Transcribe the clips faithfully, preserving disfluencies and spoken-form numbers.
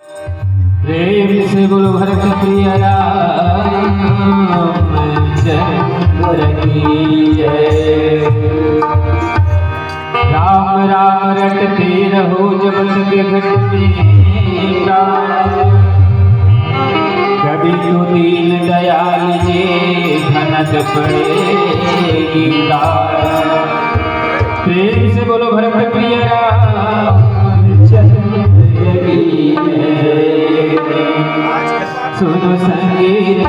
प्रेम से बोलो भरत प्रिय रामचंद्र की जय। राम राम रटते रहो जब तक घट में प्राण। कभी तो दीन दयाल जे भनक पड़ेगी दाल। प्रेम से बोलो भरत प्रिय रामचंद्र की जय। सुनो संगीत।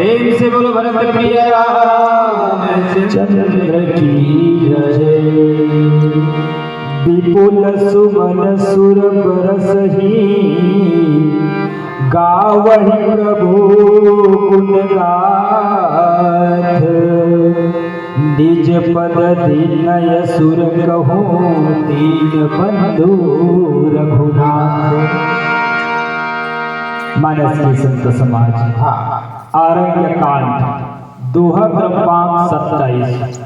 प्रेम से बोलो भरत प्रिय रामचंद्र की जय। विपुल सुमन सुर बरसही, गावहि प्रभु गुण गाथ। निज पद दीन असुर कहूँ, दीन बंधु रघुनाथ। मानस के संत समाज, हाँ। आरण्य कांड, दोहा क्रमांक सत्ताईस।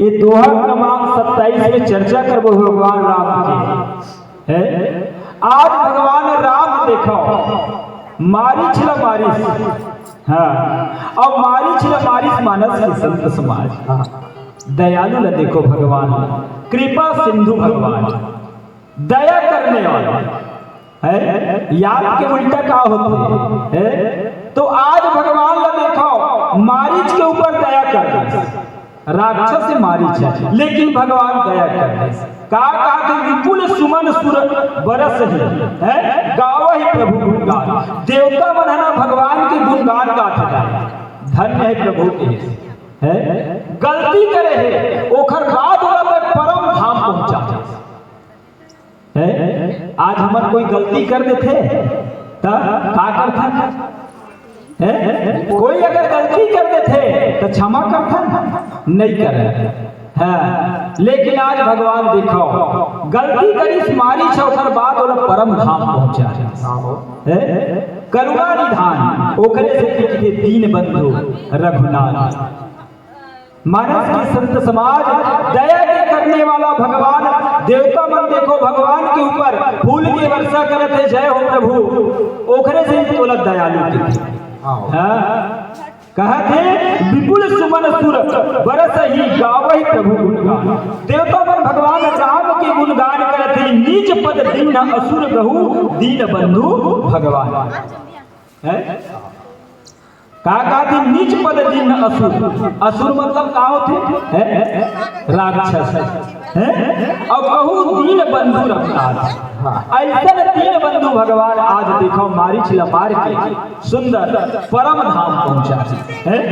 ये दोहा क्रमांक सत्ताईस में चर्चा करबो भगवान राम के, है। आज भगवान राम देखो, मारिच ल मारिस, हाँ, अब मारिच ल मारिस। मानस के संत समाज, हाँ। दयालु ल देखो भगवान, कृपा सिंधु भगवान, दया करने वाला, है। याद के उल्टा का होथे, है? तो आज भगवान ल देखो, मारिच के ऊपर दया कर दे। राक्षस से मारिच हे, लेकिन भगवान दया कर दे। का कहा कि विपुल सुमन सुर बरसही, है, गावहि प्रभु गुणगान। देवता मन ह ना भगवान के गुणगान गाथे। धन्य हे प्रभु के, है। गलती करे हे, ओखर बाद ओला तक परम धाम पहुंचा दे। हैं? आज हमन कोई गलती कर देथे, त का करथन? हैं? कोई अगर गलती कर देथे, त क्षमा करथन? नहीं करे। हाँ, लेकिन आज भगवान देखो, गलती करिस मारिच, ओकर बाद ओला परम धाम पहुंचा। हैं? करुणा निधान, ओकरे से कि दीन बंधु रघुनाथ। मानस के संत समाज, दया के करने वाला भगवान, देवता मन देखो भगवान के ऊपर फूल के वर्षा करत हे, जय हो प्रभु, ओकरे से तोला दयालु के। हाँ। हाँ। कहत हे, विपुल सुमन सुर बरसही, गावहि प्रभु गुणगान। देवता मन भगवान राम के गुणगान करत हे, निज पद दीन असुर कहूँ, दीन बंधु भगवान। हैं? का कहत हे, निज पद दीन असुर। असुर मतलब का होथे? हैं? राक्षस। हैं? अउ कहूँ दीन बंधु रघुनाथ। हाँ। अइसन दीन बंधु भगवान आज देखो मारिच ल मार के सुंदर परम धाम पहुंचा दे। हैं?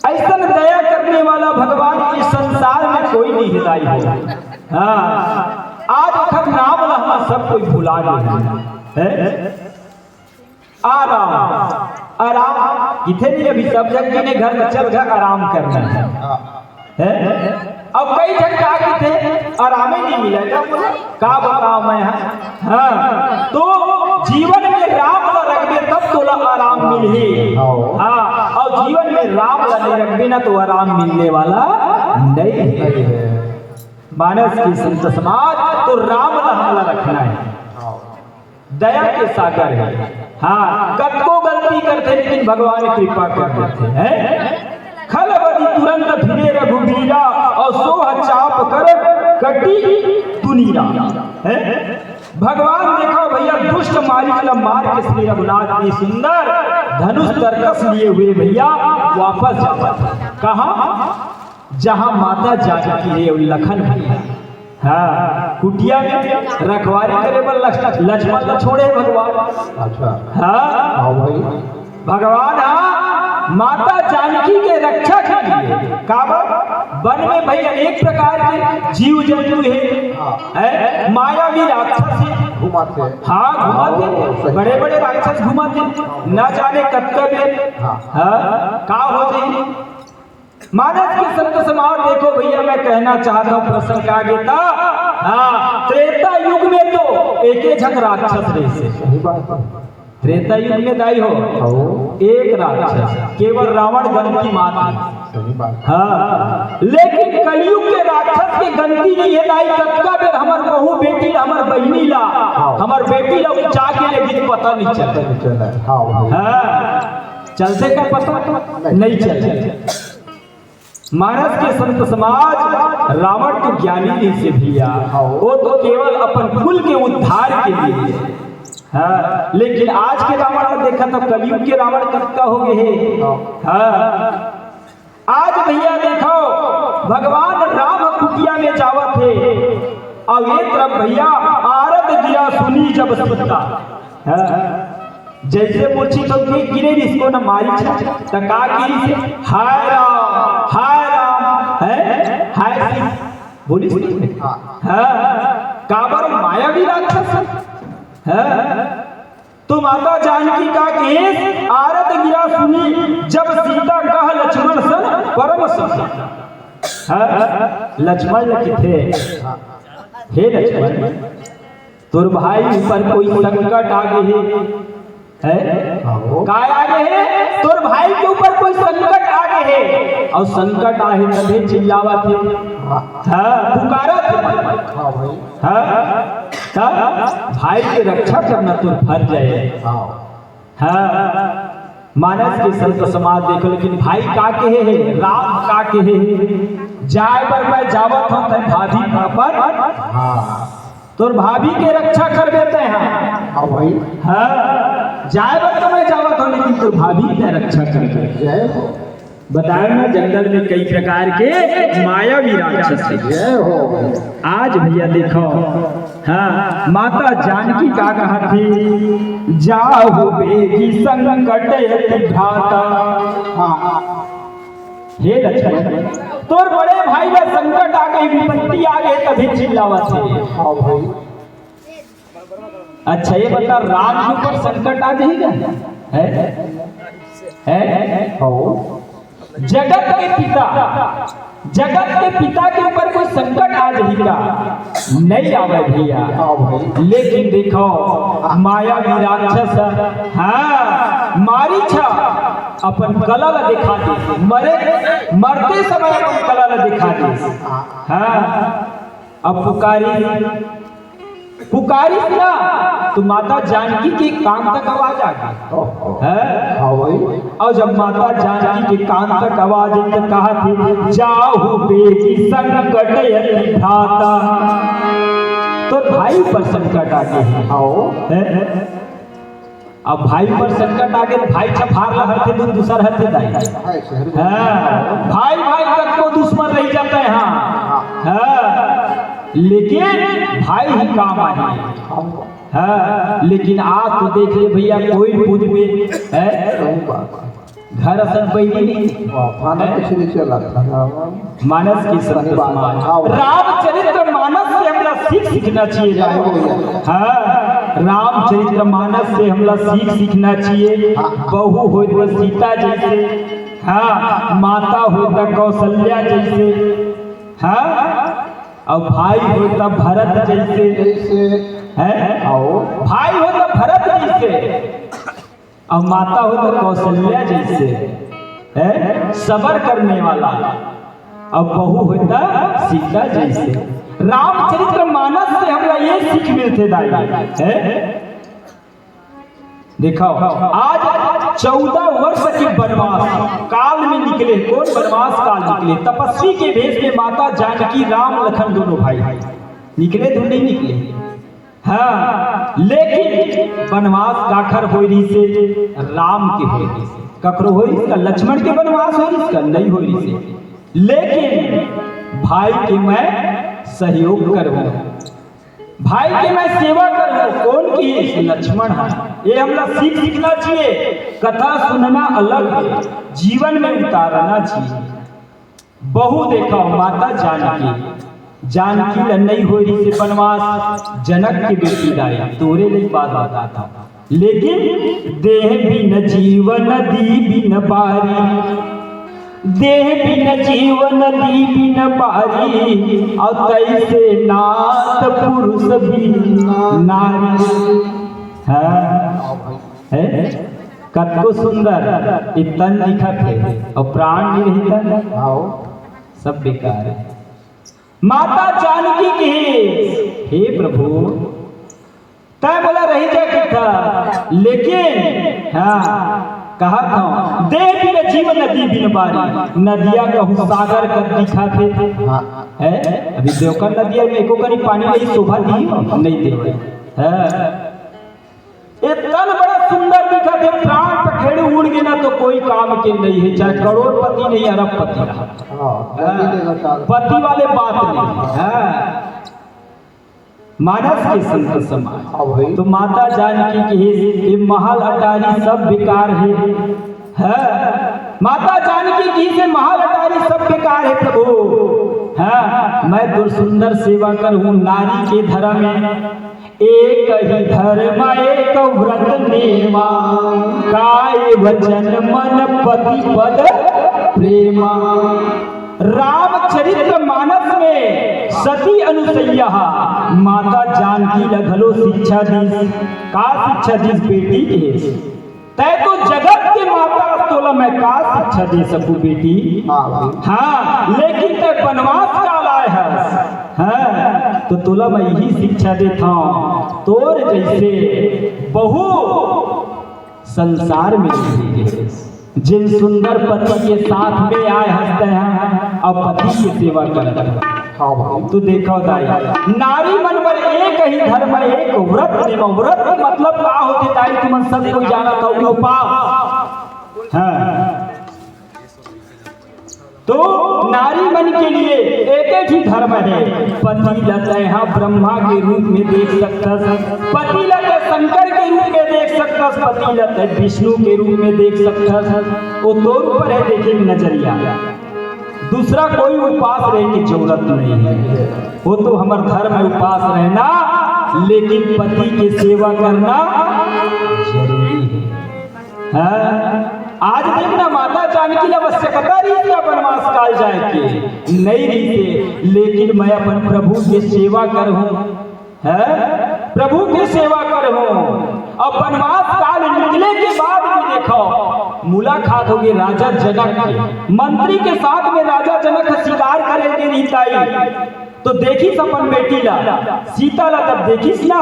अइसन दया करने वाला भगवान इस संसार में कोई नहीं हे दाई हो। हाँ, आज ओखर नाम ल हमन सब कोई भुला गे हन। हैं? आराम, आराम किथे नहीं, अभी सब झन के घर में चल घर आराम करना हे। हैं? अब कई झन का किथे आरामे नहीं मिले, का बोला? का बताओ मैं, हाँ? हाँ, तो जीवन में राम ल रखबे तब तोला आराम मिलही। हाँ। हाँ, अउ जीवन में राम ल नहीं रखबे ना तो आराम मिलने वाला नहीं हे। मानस के संत समाज, तो राम ल हमला रखना हे। दया के सागर हे। हाँ, कतको गलती करथे लेकिन भगवान कृपा कर देथे, हैं? खल बदि तुरंत फिरे रघुबीरा, अउ सोह चाप कर कटी तुनीरा। हैं? भगवान देखो भैया, दुष्ट मारिच ल मार के श्री रघुनाथ जी सुंदर धनुष तरकस लिए हुए भैया वापस जावत हे। कहाँ? जहाँ माता जानकी हे अउ लखन भैया। हाँ, कुटिया में रखवारी करे बर लक्ष-, लक्ष्मण ल छोड़े हे भगवान। अच्छा। हाँ। हाँ भाई। भगवान, हाँ, माता जानकी के रक्षा के लिए। काबर? वन में भाई अनेक प्रकार के जीव जंतु हे। हाँ। हैं? मायावी राक्षस हे। घुमाथे। हाँ, घुमाथे। हाँ, सही। बड़े-बड़े राक्षस घुमाथे। ना जाने कतका बेर। हाँ। हाँ, का हो जाही? मानस के संत समाज, देखो भैया, मैं कहना चाहत हूँ, प्रसंग आ गे ता, हाँ, त्रेता युग में तो एके झन राक्षस रहिसे। सही बात हे। त्रेता युग में दाई हो, हाँ। एक राक्षस, केवल रावण गंदकी मात्र। सही बात। हाँ, लेकिन कलयुग के राक्षस के गंदकी नहीं हे दाई। कतका बेर हमर बहू बेटी ला, हमर बहिनी ला, हाँ। हमर बेटी ला उचा के लेकिन पता नहीं चले। पता नहीं चले। हाँ भाई। हाँ, चलथे का पता नहीं। नहीं चले। मानस के संत समाज, रावण तो ज्ञानी रहिसे भैया, हाँ। वो तो केवल अपन कुल के उद्धार के लिए। हाँ, लेकिन आज के रावण ल देखा तो कलयुग के रावण कतका हो गे हे। हाँ। हाँ। आज भैया देखो, भगवान राम कुटिया में जावत हे, अउ ए तरफ भैया आरत गिरा सुनी जब सीता। हाँ। जइसे मूर्छित होके गिरे रिहिस, कोन मारिस, त का किहिस? हाय राम, हाय राम, हैं? हाय शिव, बोलिस नहीं? हाँ। हाँ, काबर मायावी राक्षस, हैं? तो माता जानकी का कहिस, आरत गिरा सुनी, जब सीता कह लक्ष्मण सन परम सुख। हाँ, लक्ष्मण ल किथे, हे लक्ष्मण, तोर भाई ऊपर कोई संकट आ गे हे, हैं? हाँ। काय आ गे हे? तोर भाई के ऊपर कोई संकट आ गे हे, अउ संकट आहे तभे चिल्लावत हे, हाँ, पुकारत हे। हाँ भाई। हाँ? त भाई के रक्षा करना तोर फर्ज हे। हाँ। हाँ, मानस के संत समाज देखो, लेकिन भाई का कहे हे, राम का कहे हे, जाय बर मैं जावत हूँ, तैं भाभी पर, हाँ। तोर भाभी के रक्षा कर देते हैं। हाँ भाई। हाँ, जाय बर तो मैं जावत हूँ, लेकिन तोर भाभी के रक्षा कर दे। जय हो। बताए ना, जंगल में कई प्रकार के मायावी राक्षस हे। जय हो। आज भैया देखो, हाँ, माता जानकी का कहा थी, जाहु बेगी संकट अति भ्राता। हाँ। हे लक्ष्मण, तोर बड़े भाई ला संकट आ गे, विपत्ति आ गे, तभी चिल्लावत हे। हाँ भाई। अच्छा, ये बता, राम के ऊपर संकट आ जाही का? है? है? हो। जगत के पिता, जगत के पिता के ऊपर कोई संकट आ जाही का? नहीं आवे भैया। हाँ भाई। लेकिन देखो, मायावी राक्षस, हाँ, मारीच ह अपन कला ला दिखा दे, मरे, मरते समय अपन कला ला दिखा दे। हाँ, अब पुकारी, पुकारिस ना, तो माता जानकी के कान तक आवाज आ गे। ओहो। हैं? हाँ भाई। अउ जब माता जानकी के कान तक आवाज आई, तो कहा थी, "जाहु बेगी संकट अति भ्राता।" तोर भाई पर संकट आ गे हे। हाँ। हैं? अब भाई पर संकट आ गे, भाई छफार ला हरथे, दूसर हरथे दाई। हाँ, शहर में। हाँ, भाई भाई तक को दुश्मन रह जाता है। हाँ। हाँ। लेकिन भाई ही काम आही। हाँ, लेकिन आज तो देख ले भैया, कोई पूछ में है, सही बात। घर असन बैरी नहीं। हाँ, खाना कुछ नहीं चला था। मानस के संत समाज। हाँ। रामचरित्र मानस से हमला सीख सीखना चाहिए। जय हो भैया। हाँ, रामचरित्र मानस से हमला सीख सीखना चाहिए। हाँ। बहू होय तो सीता जैसे, हाँ, माता होय तो कौशल्या जैसे, हाँ, अउ भाई होय तो भरत जैसे, जैसे। हैं? आओ। भाई होय तो भरत जैसे, अउ माता होय तो कौशल्या जैसे, हैं? सबर करने वाला, अउ बहू होय तो सीता जैसे। रामचरित्र मानस से हमला ये सीख मिलथे दाई, हैं? देखो, आज चौदह वर्ष के वनवास काल में निकले। कोन वनवास काल निकले? तपस्वी के भेष में माता जानकी, राम लखन दोनों भाई निकले, तो नहीं निकले? हाँ, लेकिन वनवास काखर होय रहिसे? राम के होय रहिसे। कखरो होय रहिसे? लक्ष्मण के वनवास होय रहिसे? नहीं होय रहिसे। लेकिन भाई के मैं सहयोग करहूं, भाई के मैं सेवा करहूं। कोन किहिस? लक्ष्मण ह। ये हमला सीख सीखना चाहिए। कथा सुनना अलग है, जीवन में उतारना चाहिए। बहू देखो, माता जानकी, जानकी ल नहीं होय रहिसे वनवास, जनक के बेटी दाई, तोरे ले बात बताता। लेकिन देह बिन जीव नदी बिन बारी, देह बिन जीव नदी बिन बारी, अउ तैसे नाथ पुरुष बिन नारी। हाँ, है? कतको सुंदर, ये तन दिखत हे, अउ प्राण नहीं रहता, आओ, सब बेकार है। माता जानकी कहिस, "हे प्रभु, तैं मोला रहि जा कहिथा, लेकिन, हाँ, कहत हंव, देह बिन जीव नदी बिन बारी।" नदिया कहूं सागर कस दिखत हे। हाँ। है? अभी देवकर नदिया में एको कनी पानी नहीं शोभा दी, नहीं देवे। है? ये तन बड़ा सुंदर दिखत हे, प्राण पखेरु उड़ गे ना तो कोई काम के नहीं है, चाहे करोड़पति नहीं, अरबपति रहा। हाँ, पति वाले बात नहीं है। हाँ। मानस के संत समाज। हाँ भाई। तो माता जानकी कहिस, ये महल अटारी सब बेकार हे। हाँ, माता जानकी कहिस, ये महल अटारी सब बेकार हे प्रभु। हाँ, मैं तो सुंदर सेवा करहूँ, नारी के धर्म हे। एक ही धर्म एक व्रत नेवा, काय वचन मन पति पद प्रेमा। रामचरित मानस में सती अनुसैया माता जानकी ल घलो शिक्षा दीस। का शिक्षा दीस बेटी के? तैं तो जगत के माता अस, तोला मैं का शिक्षा दे सकूं बेटी? हाँ भाई। हाँ, लेकिन तैं बनवास काल आए हस, हाँ, तो तोला मैं यही शिक्षा देथंव, तोर जैसे बहू संसार में नहीं हे। जिन सुंदर पति के साथ में आए हस तैं ह, अब पति के सेवा करत हे। हाँ भाई। तो देखव दाई, नारी मन बर एक ही धर्म, एक व्रत नेवा। व्रत के मतलब का होथे दाई, तुमन सब कोई जानत हव, उपास। हाँ, तो नारी मन के लिए एक ही धर्म हे, पति ल तैं ह ब्रह्मा के रूप में देख सकथस, पति ल तैं शंकर के रूप में देख सकथस, पति ल तैं विष्णु के रूप में देख सकथस। वो तोर ऊपर हे देखे के नजरिया। दूसरा कोई उपास रहे की जरूरत नहीं है। वो तो हमर धर्म हे, उपास रहना, लेकिन पति के सेवा करना जरूरी है। हाँ? आज देखना, माता जानकी ल आवश्यकता रहिस का बनवास काल जाए के? नहीं रहिस हे, लेकिन मैं अपन प्रभु के सेवा करहूँ, हैं? प्रभु के सेवा करहूँ। अब बनवास काल निकले के बाद भी देखव, मुलाकात होगे राजा जनक के। मंत्री के साथ में राजा जनक ह शिकार करे गे रहिस दाई, तो देखिस अपन बेटी ला, सीता ला तब देखिस ना,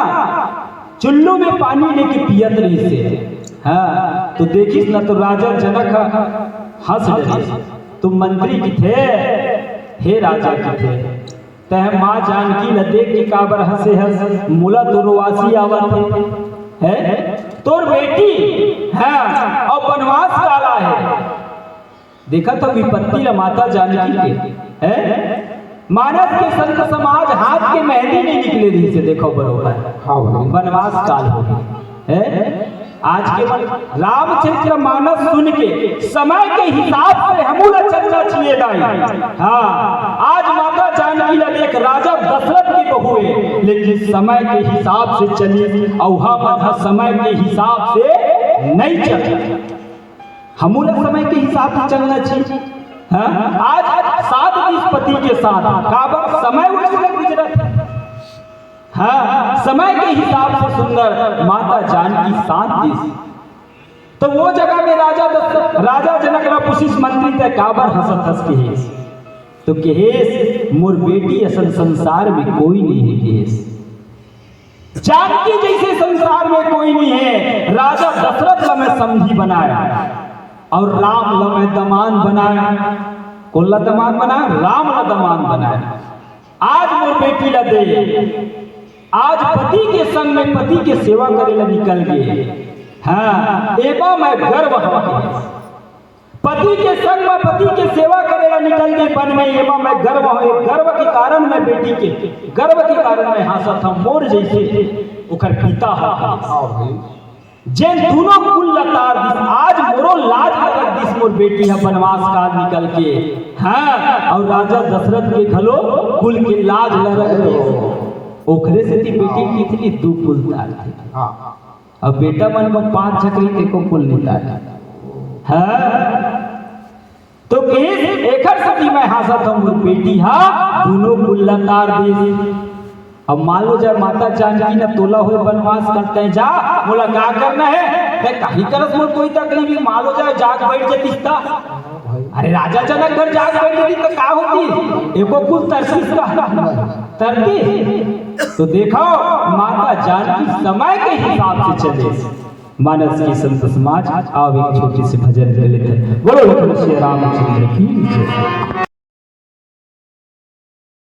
चुल्लू में पानी लेके पियत रहिस हे। हाँ, तो देखिस ना, तो राजा जनक ह हंस डरिस। तो मंत्री किथे, हे राजा किथे, तैं ह माँ जानकी ल देख के काबर हंसे हस? मोला तो रोवासी आवत हे, हैं? तोर बेटी, हाँ, अउ बनवास काल आए हे। देखत हव विपत्ति ल माता जानकी के, हैं? मानस के संत समाज, हाथ के मेहंदी नहीं निकले रहिस हे, देखव बरोबर। हाँ भाई। बनवास काल होगे, हैं? आज के मन रामचरित्र मानस सुन के समय के हिसाब से हमू ला चलना चाहिए दाई। हाँ, आज माता जानकी ला देख, राजा दशरथ की बहू हे, लेकिन समय के हिसाब से चली, अउ हमन ह समय के हिसाब से नहीं चली। हमू ला समय के हिसाब से चलना चाहिए। हाँ? आज साथ दीस पति के साथ, काबर समय वैसे गुजरत हे। हाँ, समय के हिसाब से सुंदर माता जानकी साथ दीस। तो वो जगह में राजा दशरथ, राजा जनक ला पूछिस मंत्री, तैं काबर हंसत हस कहिस? तो कहिस, मोर बेटी असन संसार में कोई नहीं हे कहिस। जानकी जैसे संसार में कोई नहीं है। राजा दशरथ ला मैं समधी बनाया अउ राम ला मैं दमांद बनाया। कोन ला दमांद बनाया? राम ला दमांद बनाया। आज मोर बेटी ला दे, आज पति के संग में पति के सेवा करे ला निकल गे। हाँ, एमा मैं गर्व हवय। पति के संग म पति के सेवा करे ला निकल गे बन में, एमा मैं गर्व हवं। ये गर्व के कारण मैं बेटी के, गर्व के कारण मैं हाँसत हवं। मोर जैसे ओकर पिता ह, हाँ भाई। जेन दूनों कुल ला तार दिस, आज मोरो लाज ल रख दिस मोर बेटी ह बनवास काल निकल के। हाँ, अउ राजा दशरथ के घलो कुल के लाज ल रख दिस। ओखरे सेती बेटी कितनी दू कुल तार दिस। हाँ। अब बेटा मन म पांच झकरी, एको कुल नइ तारे। हाँ? तो कहिस, एखर सेती मैं हाँसत हवं, मोर बेटी हा दूनों कुल ला तार दिस। अब मान लो जाए माता जानकी न तोला होय बनवास करते जा, मोला का करना हे? तैं काही करस, मोर कोई तकलीफ नहीं। मान लो जाए जाग बैठ जातिस ता। अरे राजा जनक घर जाग बैठ जातिस त का होतिस? एको कुल तरतिस का? तरतिस? तो देखव, माता जानकी समय के हिसाब से चले। मानस के संत समाज, आव एक छोटे से भजन ले लेते हैं। बोलो लखन सिया रामचंद्र की जय।